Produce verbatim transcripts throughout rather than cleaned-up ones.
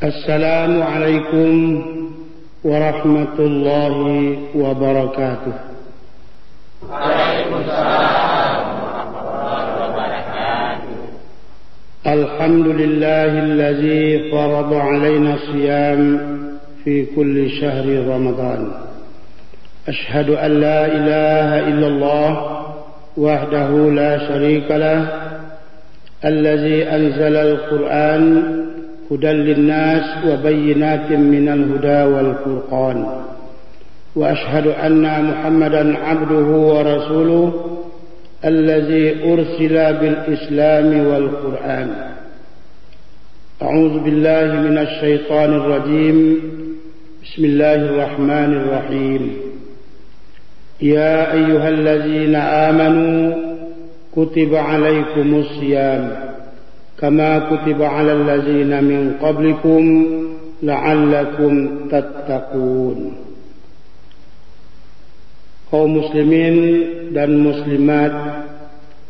Assalamualaikum warahmatullahi wabarakatuh. Alhamdulillahilladzi farada alaina siyam fi kulli syahri Ramadan. Asyhadu an la ilaha illallah wahdahu la syarikalah, الذي أنزل القرآن هدى للناس وبينات من الهدى والفرقان. وأشهد أن محمدا عبده ورسوله الذي أرسل بالإسلام والقرآن. أعوذ بالله من الشيطان الرجيم. بسم الله الرحمن الرحيم. يا أيها الذين آمنوا كتب عليكم الصيام كما كتب على الذين من قبلكم لعلكم تتقون. Kaum muslimin dan muslimat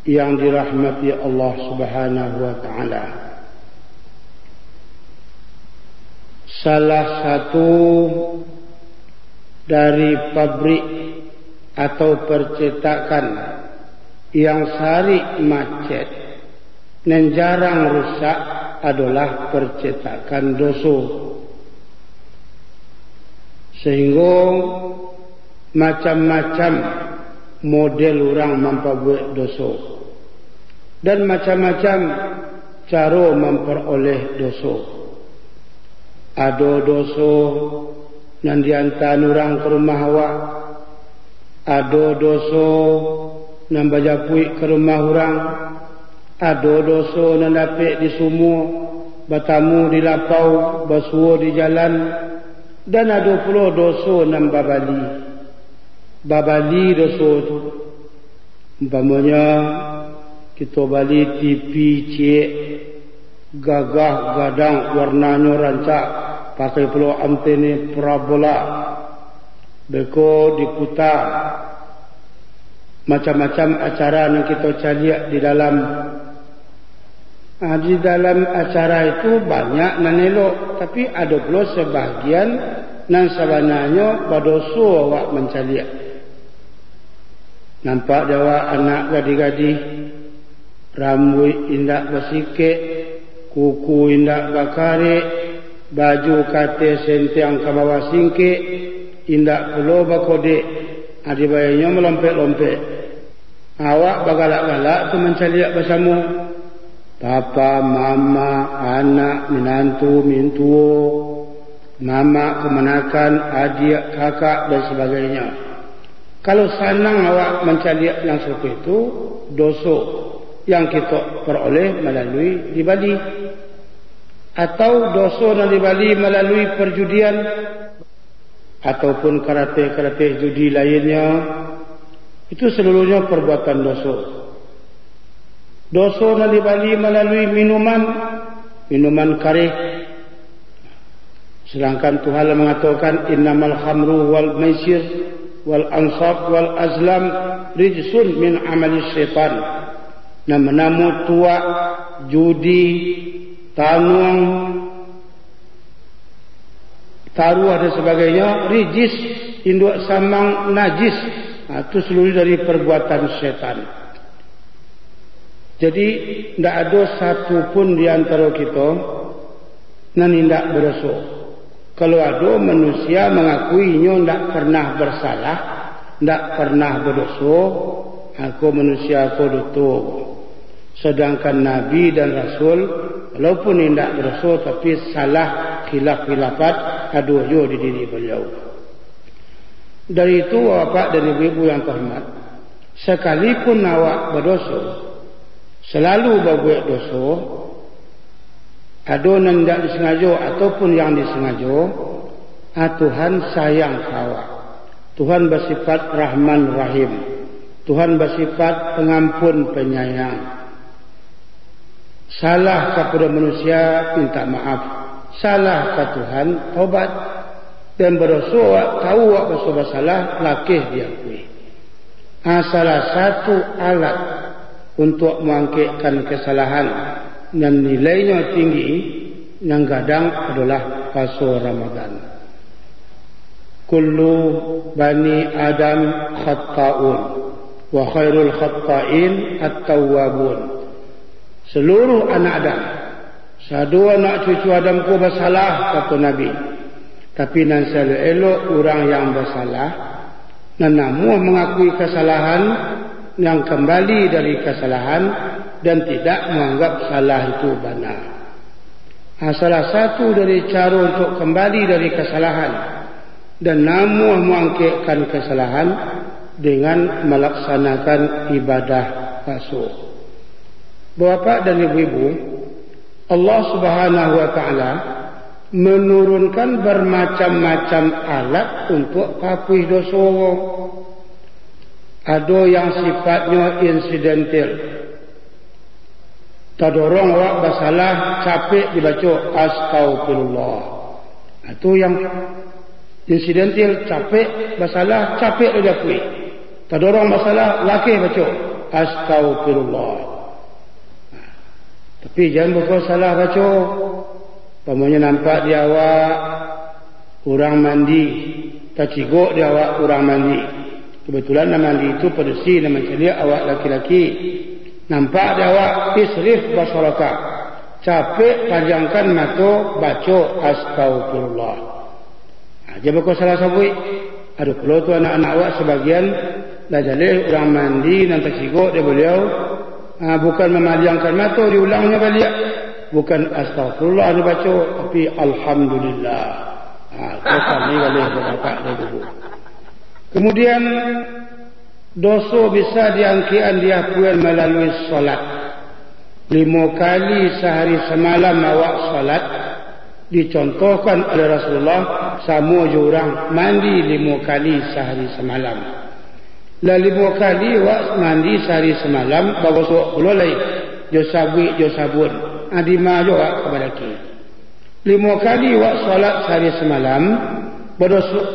yang dirahmati Allah Subhanahu wa Ta'ala. Salah satu dari pabrik atau percetakan yang sarik macet, nan jarang rusak, adolah percetakan doso. Sahinggo macam-macam model urang mampabuek doso, dan macam-macam caro mamparoleh doso. Ado doso nan diantaan urang ka rumah awak, ado doso nan bajapuik ka rumah urang, ado doso nan dapek di sumua, batamu di lapau, basuo di jalan, dan ado pulo doso nan babali. Babali doso tu. Umpamonyo, kito bali T V ciek, gagah gadang, warnanyo rancak, pakai pulo antene parabola, beko diputa, macam-macam acara nan kito caliak di dalam. Ah, di dalam acara itu banyak nan elok, tapi ado pulo sabagian nan sabananyo badoso awak mancaliak. Nampak di awak anak gadih-gadih, rambuik indak basikek, kuku indak bakarek, baju kateh sentiang ka bawah singkek, indak pulo bakodek, adibainyo malompek-lompek. Awak bagalak-galak tu mancaliak basamo. Papa, mama, anak, minantu, mintuo, mamak, kamanakan, adiak, kakak, dan sabagainyo. Kalau sanang awak mancaliak nan sarupo itu, doso yang kito paroleh malalui dibali, atau doso nan dibali malalui parjudian, ataupun karateh-karateh judi lainnyo, itu saluruhnyo parbuatan doso. Doso nan dibali malalui minuman, minuman kareh. Sadangkan Tuhan lah mangatokan, "Innamal khamru wal maisir wal ansab wal azlam rijsun min amali syaitan." Namo-namo tuak, judi, tanuang, taruah dan sabagainyo, rijis, induak samang, najis. Ha, itu saluruh dari parbuatan setan. Jadi, ndak ado satu pun di antaro kito nan indak badoso. Kalau ado manusia mangakui inyo ndak parnah basalah, ndak parnah badoso, mako manusia ko duto. Sadangkan nabi dan rasul, walaupun indak badoso, tapi salah khilaf-khilafat ado juo di diri baliau. Dari itu, bapak dan ibu-ibu yang terhormat, sakalipun awak badoso, salalu babuek doso, ado nan indak disangajo ataupun yang disangajo, ah, Tuhan sayang ka awak. Tuhan basifat Rahman Rahim. Tuhan basifat Pangampun Panyayang. Salah kapado manusia, mintak maaf. Salah ka Tuhan, tobat. Dan badoso awak, tahu awak badoso basalah, lakeh diakui. Ah, salah satu alat untuak maangkekkan kasalahan nan nilainyo tinggi, Nan gadang adolah paso Ramadan. Kullu bani Adam khatta'un, wa khairul khatta'in at-tawwabun. Seluruh anak Adam, sado anak cucu Adam ko basalah, kato Nabi. Tapi nan saelok-elok urang yang basalah, nan namuah mangakui kasalahan, yang kambali dari kasalahan, dan tidak manganggap salah itu bana. Ha, salah satu dari caro untuk kambali dari kasalahan dan namuah mangangkekkan kasalahan dengan malaksanakan ibadah paso. Bapak dan ibu-ibu, Allah Subhanahu wa Ta'ala menurunkan bermacam-macam alat untuk papuih doso. Ado yang sifatnyo insidentil. Tadorong awak basalah, capek dibaco, "Astagfirullah." Nah, tu yang insidentil, capek basalah, capek diapuih. Tadorong basalah, lakeh baco, "Astagfirullah." Nah, tapi jan beko salah baco. Umpamonyo nampak di awak urang mandi, tacigok di awak urang mandi. Kebetulan nan mandi tu padusi, nan mancaliak awak laki-laki. Nampak di awak, isrif basaraka. Capek pajangkan mato, baco, "Astagfirullah." Ha, jan beko salah sabuik. Ado pulo tu anak-anak awak sabagian, lah jaleh urang mandi nan tacigok dek baliau, ha, bukan mamadiangkan mato, diulangnyo baliak. Bukan astagfirullah dibaco, tapi alhamdulillah. Ha, tu kami jaleh bapak dek guru. Kemudian, doso bisa diangkekan, diapuian malalui salat. Limo kali sahari samalam awak salat, dicontohkan oleh Rasulullah, samo jo urang mandi limo kali sahari samalam. Lah limo kali awak mandi sahari samalam, bagosok pulo lai jo sabuik jo sabun, ha, dima jo awak ka badaki. Limo kali awak salat sahari samalam, badoso-,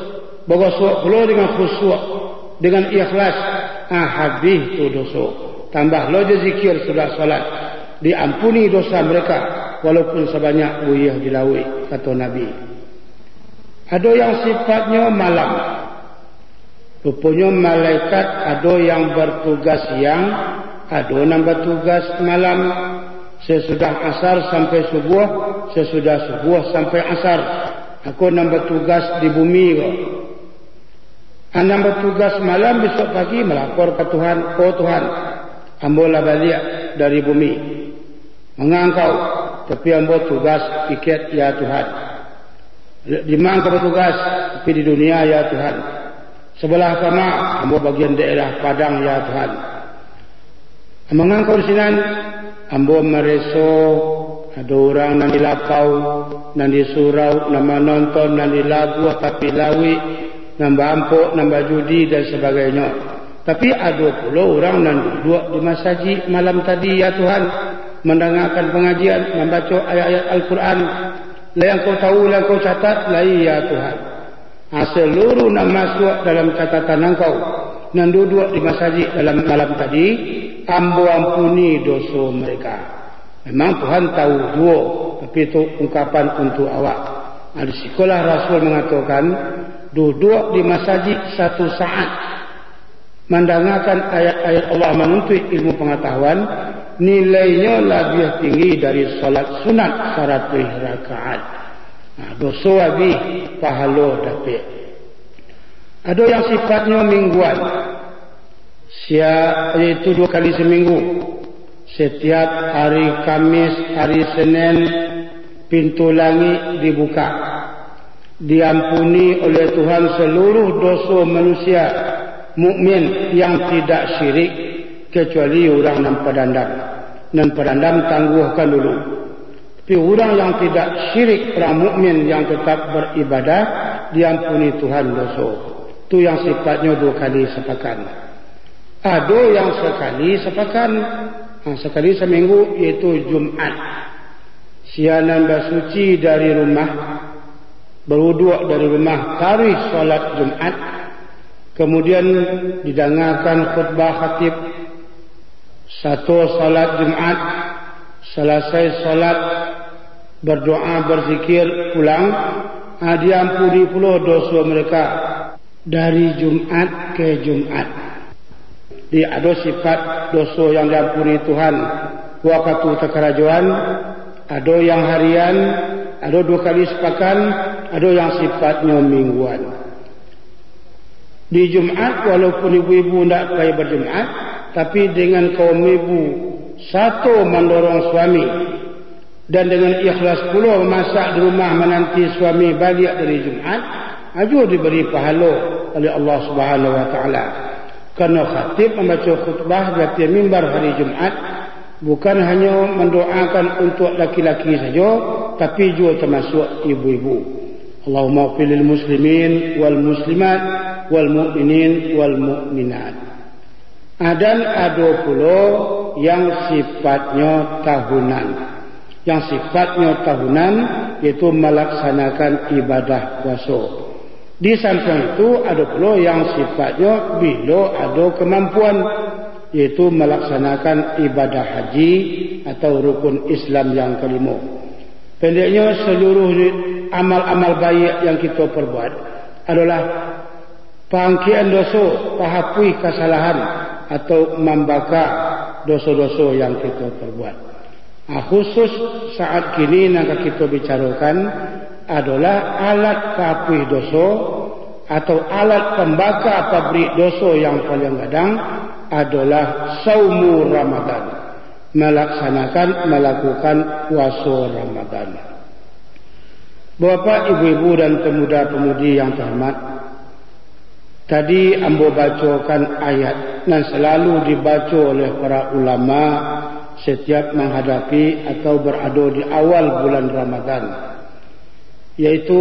bagosok pulo dengan khusyuk, dengan ikhlas, ah, habih tu doso. Tambah lo jo zikir sudah salat, diampuni dosa mereka, walaupun sabanyak buih di lauik, kato Nabi. Ado yang sifatnyo malam. Ruponyo malaikat ado yang bertugas siang, ado nan batugas malam, sasudah asar sampai subuah, sasudah subuah sampai asar. Ako nan batugas di bumi ko. A nan batugas malam, bisuak pagi malapor ka Tuhan, "Oh Tuhan, ambo lah baliak dari bumi. Manga Angkau, tapi ambo tugas piket, ya Tuhan. Dima Angkau batugas, tapi di dunia, ya Tuhan. Sabalah kama, ambo bagian daerah Padang, ya Tuhan. Manga Angkau di sinan, ambo mareso, ado urang nan di lapau, nan di surau, nan manonton, nan di labuah tapi lauik, nan baampok, nan bajudi, dan sabagainyo. Tapi ado pulo urang nan duduak di masajik malam tadi, ya Tuhan, mandangakan pangajian, mambaco ayat-ayat Al-Quran. Lai Angkau tahu, lai Angkau catat, lai, ya Tuhan. Ha, saluruh nan masuak dalam catatan Angkau, nan duduak di masajik dalam malam tadi, ambo ampuni doso mereka." Memang Tuhan tahu juo, tapi itu ungkapan untuak awak. Ha, di sikolah Rasul mangatokan, duduak di masajik satu saat, mandangakan ayat-ayat Allah, manuntuik ilmu pangatahuan, nilainyo labiah tinggi dari salat sunat saratuih rakaat. Nah, doso abih, pahalo dapek. Ado yang sifatnyo mingguan, sia-, yaitu duo kali saminggu. Satiap hari Kamis, hari Senin, pintu langik dibuka. Diampuni oleh Tuhan saluruh doso manusia mukmin yang tidak syirik, kecuali urang nan padandam. Nan padandam tangguahkan dulu. Tapi urang yang tidak syirik, urang mukmin yang tetap beribadah, diampuni Tuhan doso. Tu yang sifatnyo duo kali sapakan. Ado yang sakali sapakan, ha, sakali saminggu, yaitu Jumat. Sia nan basuci dari rumah, baruduak dari rumah, taruih salat Jumat, kamudian didangakan khutbah khatib, sato salat Jumat, salasai salat, Berdoa, berzikir pulang, ah, diampuni pulo doso mereka dari Jumat ke Jumat. Di, ado sifat doso yang diampuni Tuhan wakatu takarajoan, ado yang harian, ado dua kali sepakan, ado yang sifatnyo mingguan. Di Jumat, walaupun ibu-ibu ndak pai bajumat, tapi dengan kaum ibu sato mandorong suami, dan dengan ikhlas pulo mamasak di rumah mananti suami baliak dari Jumat, ajo diberi pahalo oleh Allah Subhanahu wa Taala. Karano khatib mambaco khutbah di ateh mimbar hari Jumat, bukan hanyo mandoakan untuak laki-laki sajo, tapi juo tamasuak ibu-ibu. Allahumma ighfir lil muslimin wal muslimat wal mu'minin wal mu'minat. Ah, dan ado pulo yang sifatnyo tahunan. Yang sifatnyo tahunan, yaitu malaksanakan ibadah puaso. Di sampiang itu, ado pulo yang sifatnyo bilo ado kamampuan, yaitu malaksanakan ibadah haji atau rukun Islam yang kalimo. Pendeknyo, seluruh amal-amal baiak yang kito perbuat adolah pangkian doso, pahapuih kasalahan, atau mambaka doso-doso yang kito perbuat. Ah, khusus saat kini nan ka kito bicarokan adolah alat pahapuih doso atau alat pambaka pabrik doso yang paling gadang adolah saumu Ramadan, malaksanakan, malakukan puaso Ramadan. Bapak, ibu-ibu, dan pemuda-pemudi yang terhormat, tadi ambo bacokan ayat nan salalu dibaco oleh para ulama setiap manghadapi atau barado di awal bulan Ramadan, yaitu,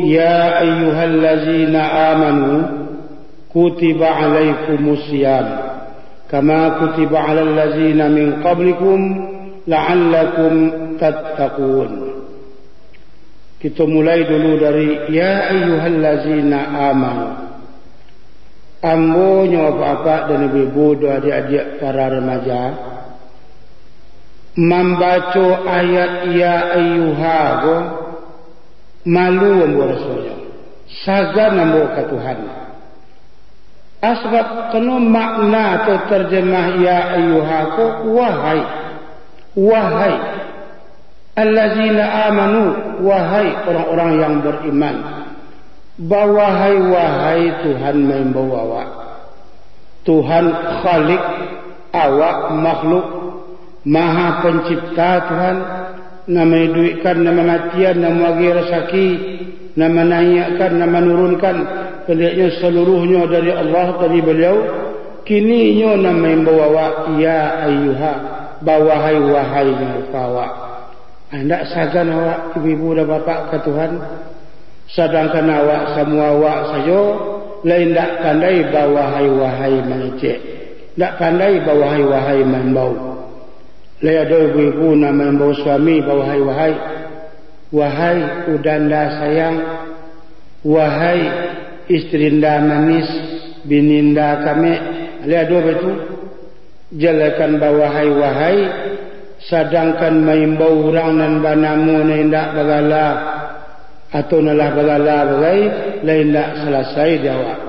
"Ya ayyuhallazina amanu, kutiba alaikumus siyam, kama kutiba alal ladzina min qablikum, la'allakum tattaqun." Kito mulai dulu dari, "Ya ayyuhallazina amanu." Ambo nyo, bapak-bapak dan ibu-ibu, doh adiak-adiak para remaja, mambaco ayat "Ya ayyuha" ko, malu ambo rasonyo, sagan ambo ka Tuhan. Ah, sabab kano makna atau tarjamah "Ya ayyuha" ko, wahai, wahai, "allazina amanu", wahai orang-orang yang beriman. Bawahai-wahai Tuhan maimbau awak. Tuhan Khalik, awak makhluk, Maha Pencipta Tuhan, nan maiduikkan, nan mamatian, nan maagiah rasaki, nan manaiakkan, nan manurunkan, pendeknyo saluruhnyo dari Allah, dari Baliau. Kini Inyo nan maimbau awak, "Ya ayyuha", bawahai-wahai nyo ka awak. Indak sagan awak, ibu-ibu dan bapak, ka Tuhan? Sadangkan awak, samua awak sajo, lai indak pandai bawahai-wahai mangecek, indak pandai bawahai-wahai maimbau. Lai ado ibu-ibu nan maimbau suami bawahai-wahai, "Wahai udanda sayang, wahai istrinda manis, bininda kamek." Lai ado baitu? Jalaikan bawahai-wahai, sadangkan maimbau urang nan banamo nan indak bagala, atau nan lah bagala bagai, lai indak salasai di awak.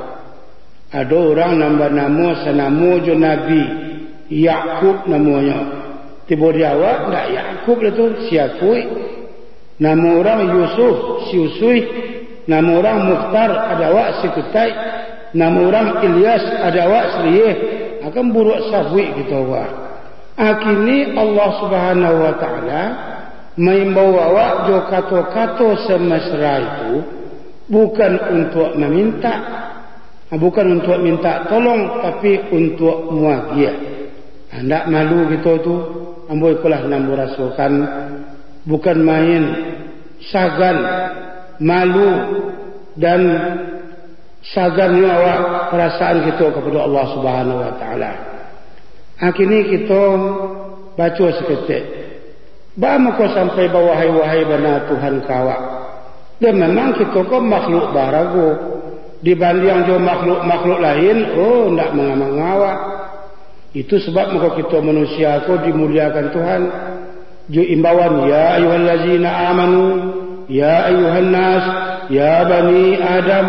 Ado urang nan banamo, sanamo jo Nabi, Yakub namonyo. Tibo di awak, ndak Yakub lah tu, si Yakuik. Namo urang Yusuf, si Usuih. Namo urang Mukhtar, ado awak si Kutaik. Namo urang Ilyas, ado awak si Rieh. Akan buruak sabuik kito, wah. Ah, kini Allah Subhanahu wa Taala maimbau awak jo kato-kato samesra itu, bukan untuak mamintak, bukan untuak mintak tolong, tapi untuak muagiah. Indak malu kito tu? Ambo ikolah nan ambo rasokan, bukan main, sagan, malu, dan sagannyo awak parasaan kito kapado Allah Subhanahu wa Taala. Ah, kini kito baco saketek. Baa mangko sampai bawahai-wahai bana Tuhan ka awak? Dan memang kito ko makhluk barago. Dibandiang jo makhluk-makhluk lain, oh, ndak manga-manga awak. Itu sabab mangko kito manusia ko dimuliakan Tuhan. Jo imbauan, "Ya ayyuhallazina amanu, ya ayyuhan nas, ya bani Adam."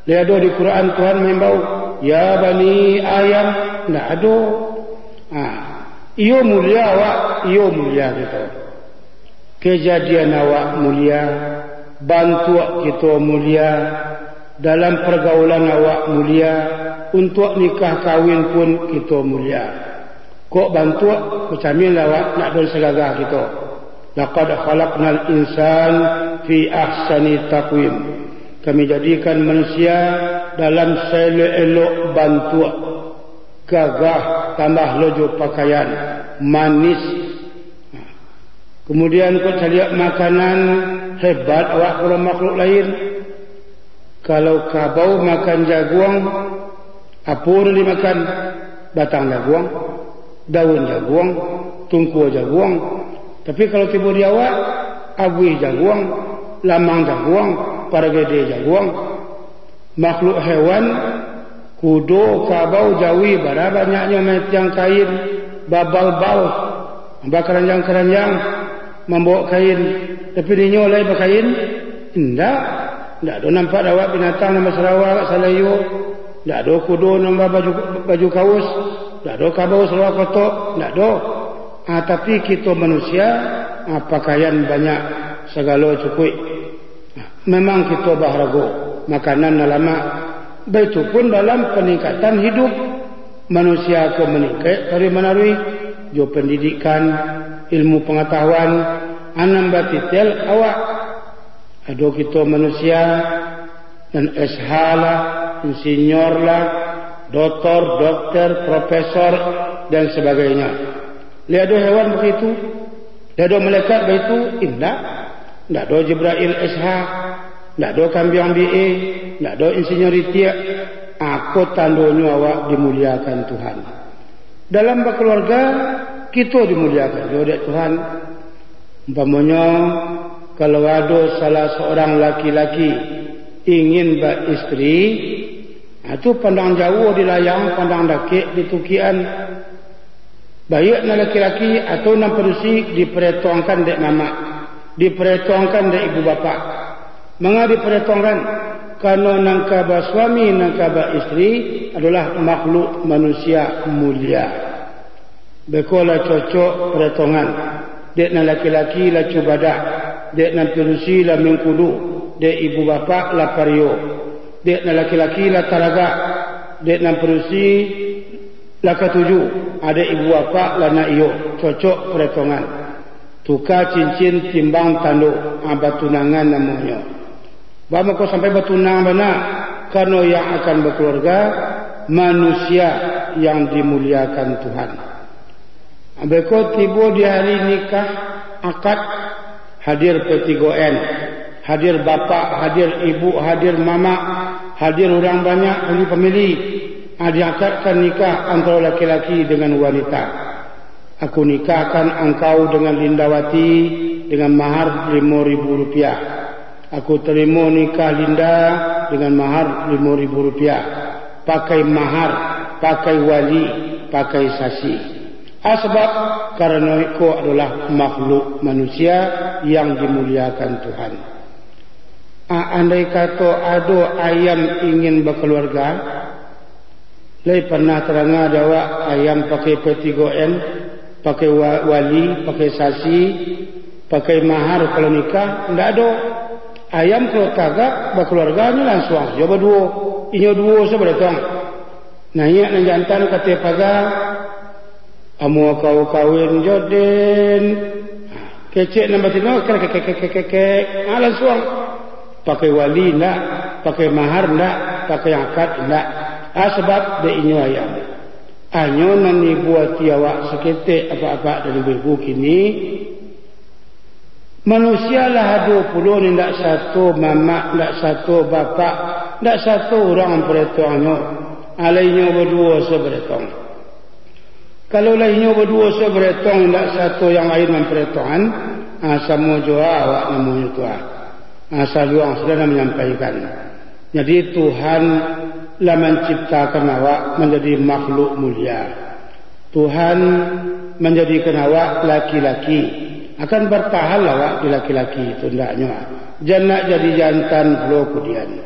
Lai ado di Quran Tuhan maimbau, "Ya bani Ayam"? Ndak ado. Ha, iyo mulia awak, iyo mulia kito. Kajadian awak mulia, bantuak kito mulia, dalam pargaulan awak mulia, untuak nikah kawin pun kito mulia. Kok bantuak, bacamin lah awak, ndak ado nan sagagah kito. "Laqad khalaqnal insan fi ahsani taqwim." Kami jadikan manusia dalam saelok-elok bantuak, gagah, tambah lo jo pakaian, manis. Kemudian kok caliak makanan, hebat awak kalau makhluk lain. Kalau kabau makan jaguang, apo nan dimakan? Batang jaguang, daun jaguang, tungkua jaguang. Tapi kalau tibo di awak, abuih jaguang, lamang jaguang, paragede jaguang. Makhluk hewan, kudo, kabau, jawi, bara banyaknyo maetiang kain, babal-bal, bakaranjang-karanjang, mambawok kain. Tapi dinyo lai bakain? Indak. Indak ado nampak dek awak binatang nan basarawa agak salayo. Indak ado kudo nan babaju, baju kaus. Indak ado kabau salawar kotok. Indak ado. Ah, tapi kito manusia, ah, pakaian banyak, sagalo cukuik. Memang kito baharago, makanan nan lamak. Baitu pun dalam paningkatan hiduik, manusia ko maningkek taruih-manaruih, jo pandidikan, ilmu pangatahuan, nan batitel awak. Ado kito manusia nan S H lah, insinyur lah, dotor, dokter, profesor, dan sabagainyo. Lai ado hewan baitu? Lai ado malaikat baitu? Indak. Indak ado Jibrail S H, indak ado kambiang B A, indak ado insinyur ritiak. Ako tandonyo awak dimuliakan Tuhan. Dalam bakaluarga, kito dimuliakan juo dek Tuhan. Umpamonyo, kalau ado salah saurang laki-laki ingin baistri, ha, tu pandang jauah di layang, pandang dakek di tukian. Baiak nan laki-laki atau nan padusi diparetongkan dek mamak, diparetongkan dek ibu bapak. Manga diparetongkan? Karano nan ka basuami, nan ka baistri adolah makhluk manusia mulia. Beko lah cocok paretongan, dek nan laki-laki lah cubadak, dek nan padusi lah mingkulu, dek ibu bapak lah pario, dek nan laki-laki lah taragak, dek nan padusi lah katuju, dek ibu bapak lah nak iyo, cocok paretongan. Tuka cincin timbang tando, ah, batunangan namonyo. Baa mangko sampai batunang bana? Karano yang akan bakaluarga, manusia yang dimuliakan Tuhan. Beko tibo di hari nikah, akad, hadir P tigo N, hadir bapak, hadir ibu, hadir mamak, hadir urang banyak, ahli famili. Ah, diakadkan nikah antaro laki-laki dengan wanita. Aku nikahkan angkau dengan Lindawati dengan mahar limo ribu rupiah. Aku tarimo nikah Linda dengan mahar limo ribu rupiah. Pakai mahar, pakai wali, pakai sasi. Ah, sabab karano iko adolah makhluk manusia yang dimuliakan Tuhan. Ah, andai kato ado ayam ingin bakaluarga, lai parnah tadanga dek awak ayam pakai P tigo N, pakai wa-, wali, pakai sasi, pakai mahar kalau nikah? Ndak ado. Ayam kalau tagak bakaluarga, nyo lansuang sajo baduo. Inyo duo sajo baretong. Naiak nan jantan ka ateh paga, "Ambo ka kawin jo den." Kecek nan batino, kek, kek, kek, kek, kek, kek. Ah, lansuang. Pakai wali ndak, pakai mahar ndak, pakai akad ndak. Ah, sabab dek inyo ayam. Anyo nan ibo ati awak saketek, apak-apak dan ibu-ibu kini, manusia lah ado pulo ni, ndak sato mamak, ndak sato bapak, ndak sato urang paretongnyo. Alai inyo baduo sajo baretong. Kalau lah inyo baduo sajo baretong, indak sato yang lain mamparetongan, ah, samo jo awak namonyo tu, ah. Ah, saluang sudah lah manyampaikan. Jadi, Tuhan lah manciptakan awak manjadi makhluk mulia. Tuhan manjadikan awak laki-laki, akan bartahanlah awak di laki-laki tu, ndaknyo. Jan nak jadi jantan pulo kudian.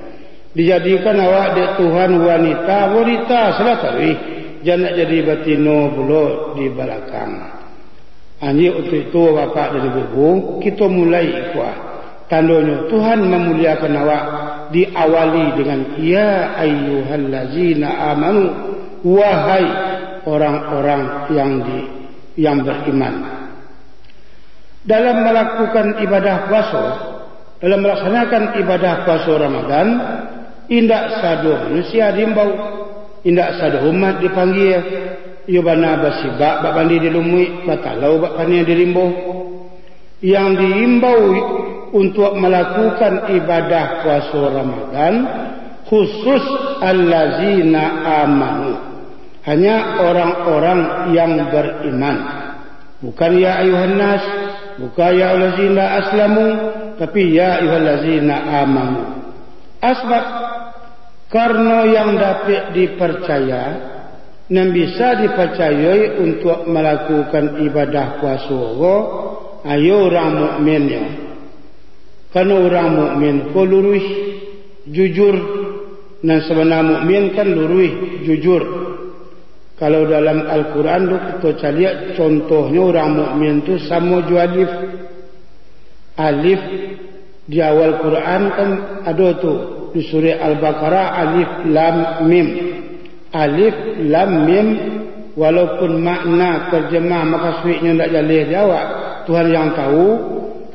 Dijadikan awak dek Tuhan wanita, wanita salah taruih, jan nak jadi batino pulo di balakang. Anjik untuak itu, Bapak dan Ibu, kito mulai kuah. Tandonyo Tuhan mamuliakan awak diawali dengan, "Ya ayyuhallazina amanu," wahai orang-orang yang di, yang beriman. Dalam malakukan ibadah puaso, dalam malaksanakan ibadah puaso Ramadan, indak sado manusia diimbau, indak sado umat dipanggia, iyo bana basibak bak mandi di lumuik, batalau bak paniang di rimbo. Yang diimbau untuak malakukan ibadah puaso Ramadan, khusus allazina amanu, hanya orang-orang yang beriman. Bukan ya ayuhan nas, bukan ya allazina aslamu, tapi ya ayyuhallazina amanu. Asbab, karano yang dapek diparcaya, nan bisa dipacayoi untuak malakukan ibadah puaso ko, ayo urang mukminnyo. Karano urang mukmin ko luruih, jujur. Nan sabana mukmin kan luruih, jujur. Kalau dalam Al-Quran tu kito caliak, contohnyo urang mukmin tu samo jo alif. Alif di awal Quran kan ado tu, di surah Al-Baqarah, alif lam mim. Alif lam mim, walaupun makna terjemah makasuiknyo ndak jaleh di awak, Tuhan yang tahu,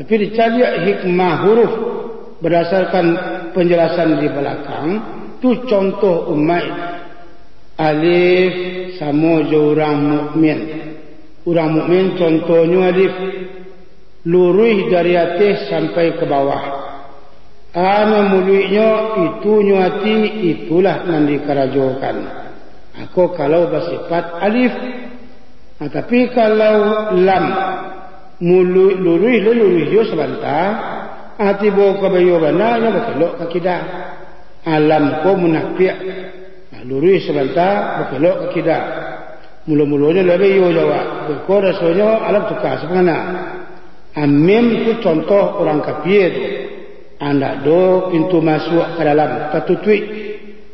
tapi dicaliak hikmah huruf berdasarkan penjelasan di balakang, tu contoh umaik. Alif samo jo urang mukmin. Urang mukmin contohnyo alif, luruih dari ateh sampai ka bawah. Anyo muluiknyo, itunyo ati, itulah nan dikarajokan. Ako kalau basifat alif. Nah, tapi kalau lam, mulu-, luruih lo luruih yo sabanta, ah, tibo ka baiyo bana, nyo bakelok ka kida. Ah, lam ko munapiak. Nah, luruih sabanta, bakelok ka kida. Mulo-mulonyo lah baiyo jo awak. Beko rasonyo alam tuka sapangana. Ah, mim tu contoh urang kapia tu. Andak do pintu masuak ka dalam, tatutuik.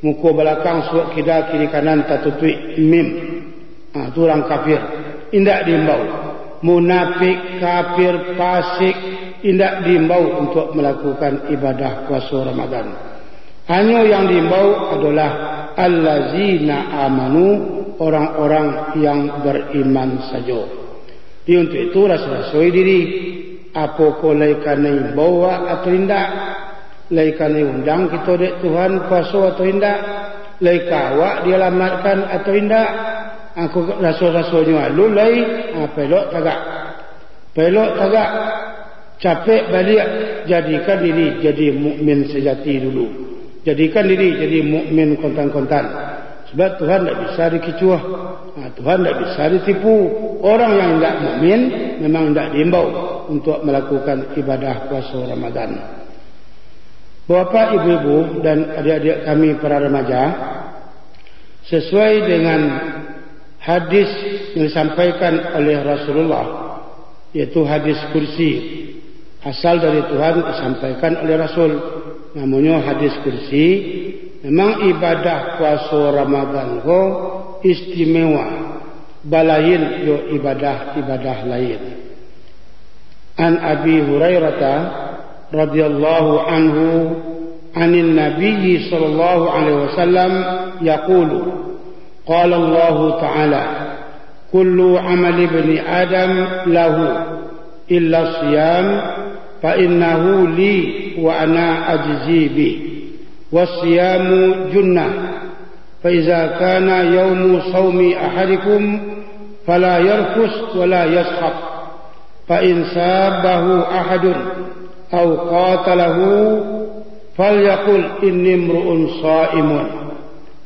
Muko balakang suok kida kiri kanan tatutuik, mim. Ha, tu urang kafir. Indak diimbau. Munafik, kafir, fasik, indak diimbau untuak malakukan ibadah puaso Ramadan. Hanyo yang diimbau adolah allazina amanu, orang-orang yang beriman sajo. Di untuak itu, raso-rasoi diri, apokoh lai kanai imbau atau indak? Lai kanai undang kito dek Tuhan puaso atau indak? Lai ka awak dialamatkan atau indak? Angku raso-rasonyo alun lai, ha, pelok tagak. Pelok tagak. Capek baliak, jadikan diri jadi mukmin sejati dulu. Jadikan diri jadi mukmin kontan-kontan. Sebab Tuhan ndak bisa dikicuah. Ha, Tuhan ndak bisa ditipu. Orang yang indak mukmin memang indak diimbau untuk melakukan ibadah puasa Ramadan. Bapak, ibu-ibu, dan adik-adik kami para remaja, sesuai dengan hadis yang disampaikan oleh Rasulullah, yaitu hadis kursi. Asal dari Tuhan, disampaikan oleh Rasul. Namonyo hadis kursi. Memang ibadah puaso Ramadan ko istimewa, balain jo ibadah-ibadah lain. An Abi Hurairah radhiyallahu anhu, anin Nabi sallallahu alaihi wasallam yaqulu, qala Allahu ta'ala, "Kullu amali ibni Adam lahu illa siyam, fa innahu li wa ana ajzi bih. Wasiyamu junnah. Fa iza kana yaumu saumi ahadikum, fala yarfus wala yaskhab. Fa in sabbahu ahadun aw qatalahu, falyaqul inni imru'un shaimun.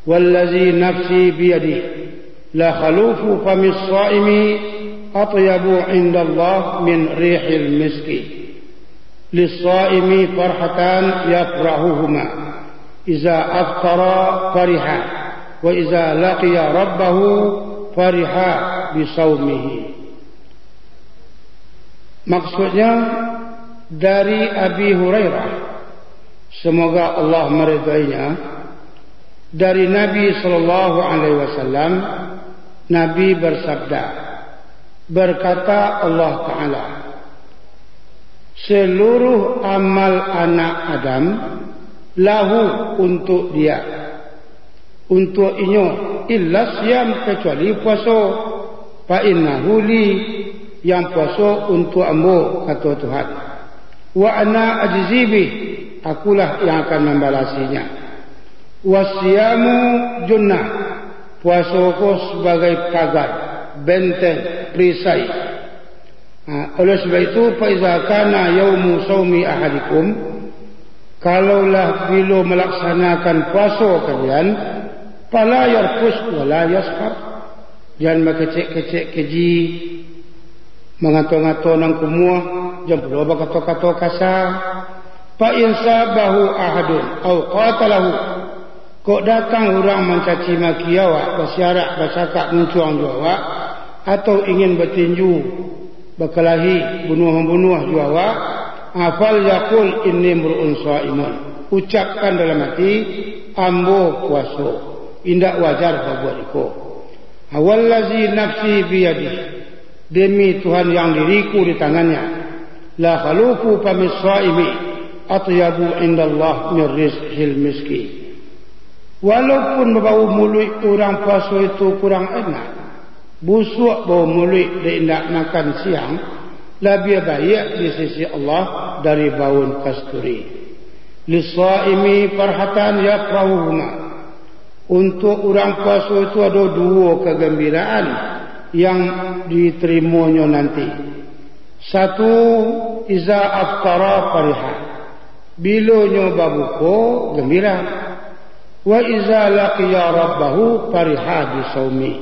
Wallazi nafsi biyadih, la khalufu famis shaimi atyabu indallah min rihil miski. Lis-shaimi farhatan yafrahuhuma. Iza aftara fariha, wa iza laqiya rabbahu fariha." bisaumihi. Maksudnya, dari Abi Hurairah, semoga Allah meridainya, dari Nabi sallallahu alaihi wasallam, Nabi bersabda, berkata Allah Ta'ala, seluruh amal anak Adam lahu, untuk dia, untuk inyo, illa siyam, kecuali puaso, fa innahu li, yang puaso untuk ambo, kato Tuhan, wa ana ajzi bih, akulah yang akan mambalasinya, wasiyamu junnah, puaso ko sebagai pagar, benteng, perisai. Ha, oleh sebab itu, fa iza kana yaumu saumi ahadikum, kalaulah bilo malaksanakan puaso kalian, fala yarfus wala yaskhar, jan bakecek-kecek keji, mangato-ngato nan kumuah, jan pulo bakato-kato kasa. Fa in sabahu ahadun au qatalahu, kok datang urang mancaci maki awak, basiarak, bacakak muncuang jo awak, atau ingin batinju, bakalahi, bunuah-mambunuah jo awak, a, falyaqul inni mru'un shaimun, ucapkan dalam ati, ambo puaso, indak wajar babuek iko. A, wallazi nafsi biyadih, demi Tuhan yang diriku di tangannya, la khalufu famis shaimi atyabu indallah min rishil miski. Walaupun bau muluik urang puaso itu kurang enak, busuak bau muluik dek indak makan siang, labiah baiak di sisi Allah dari baun kasturi. Lishaimi farhatan yafrahuhuma. Untuak urang puaso itu ado duo kagambiraan yang ditarimonyo nanti. Satu, iza aftara fariha. Bilo nyo babuko, gambira. Wa iza laqiya rabbahu fariha bisaumi.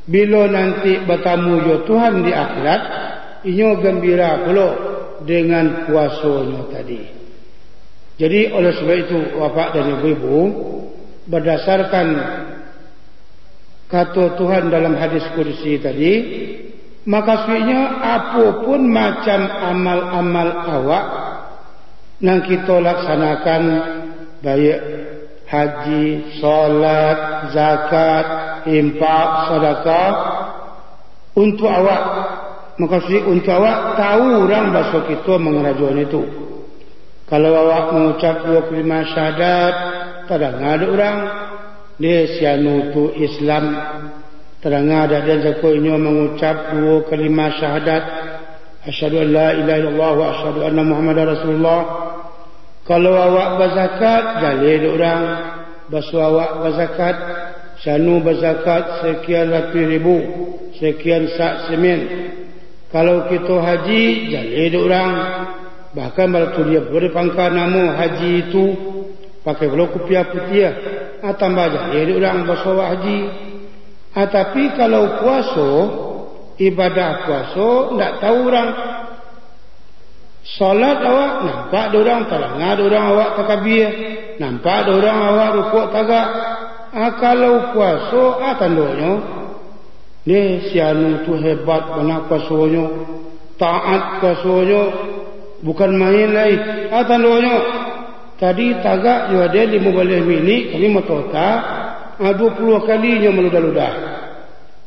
Bilo nanti batamu jo Tuhan di akhirat, inyo gambira pulo dengan puasonyo tadi. Jadi, oleh sebab itu, Bapak dan Ibu-ibu, berdasarkan kato Tuhan dalam hadis kudusi tadi, makasuiknyo, apo pun macam amal-amal awak nan kito laksanakan, baiak haji, salat, zakat, infak, sadakah, untuak awak, makasuik untuak awak, tahu urang baso kito mangarajoan itu. Kalau awak mangucap duo kalima syahadat, tadanga dek urang, deh, si anu tu Islam, tadanga dek den jako inyo mangucap duo kalima syahadat, asyhadu an la ilaha illallah wa asyhadu anna Muhammadar Rasulullah. Kalau awak bazakat, jaleh dek urang, baso awak bazakat, si anu bazakat sekian ratuih ribu, sekian sak semen. Kalau kito haji, jaleh dek urang, bahkan balatuliah pulo di pangka namo haji itu, pakai pulo kupiah putiah, ah, tambah jaleh dek urang baso awak haji. Ah, tapi kalau puaso, ibadah puaso, ndak tahu urang. Salat awak, nampak dek urang, tadanga dek urang awak takabia, nampak dek urang awak rukuak tagak. Ah, kalau puaso, ah, tandonyo, deh, si anu tu hebat bana puasonyo, taat puasonyo, bukan main lai. Ah, tandonyo, tadi tagak jo ade limo baleh minik, kami matota, ah, duo puluah kali nyo maludah-ludah.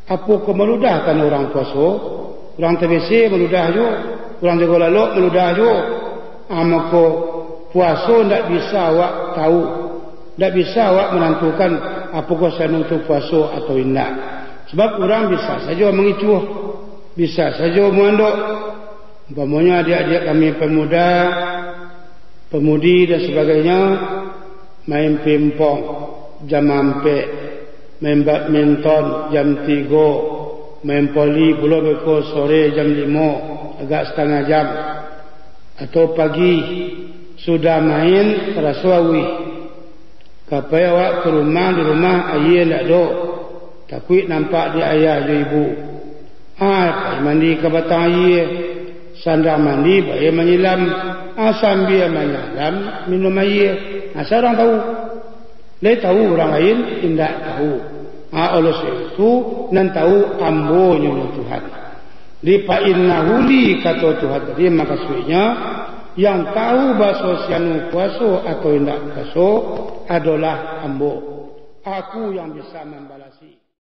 Apo ko maludah karano urang puaso? Urang tabese maludah juo, urang jago lalok maludah juo. Ah, mako, puaso ndak bisa awak tahu, ndak bisa awak manantukan apokoh si anu tu puaso atau indak. Sabab urang bisa sajo mangicuah, bisa sajo muandok. Umpamonyo adiak-adiak kami pemuda, pemudi dan sebagainyo, main pingpong jam ampek, main badminton jam tigo, main voli pulo beko sore jam limo, agak satangah jam, atau pagi sudah main taraso auih. Ka pai awak ka rumah, di rumah aia indak ado, takuik nampak dek ayah jo ibu. Ah, pai mandi ka batang aia, sandang mandi, baia manyilam. Ah, sambia manyilam, minum aia. Ah, sia urang tahu? Lai tahu urang lain? Indak tahu. Nah, oleh sebab itu, nan tahu ambo nyo Tuhan. Di fa innahu li, kato Tuhan tadi, makasuiknyo, yang tahu baso si anu puaso atau indak puaso adolah ambo. Aku yang bisa mambalasi.